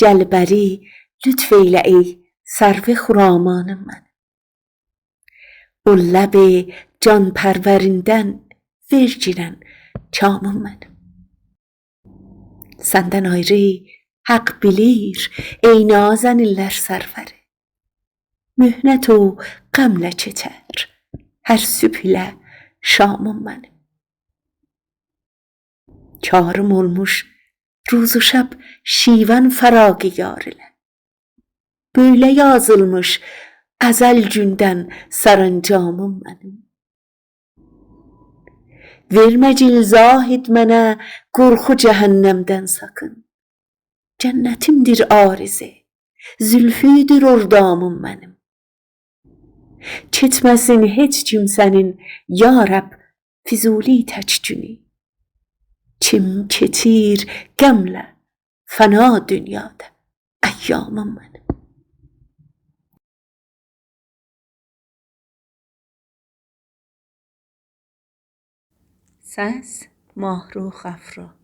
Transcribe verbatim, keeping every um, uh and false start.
دلبری لطف ائیله ای سرو خرامانیم منیم. او لب جان‌پروریندن وئرگینن جامیم منیم. سندن آیری حق بیلیر، ای نازنین‌لر سروری. محنت و غمله کئچر هر صبح ایله شامیم منیم. کاریم اولموش روز و شب شیون فراق یار ایله. بؤیله یازیلمیش ازل گوندن سرانجامیم منیم. وئرمه‌گیل زاهد منه قورخو جهنمدن ساکین. جنتیمدیر عارضی، زلفودور اردامیم منیم. کئچمه‌سین هئچ کیمسه‌نین، یا رب، فضولی تک گونو. کیم کئچیر غمله فنا دونیادا ایامیم منیم. سس: ماهرخ افرا.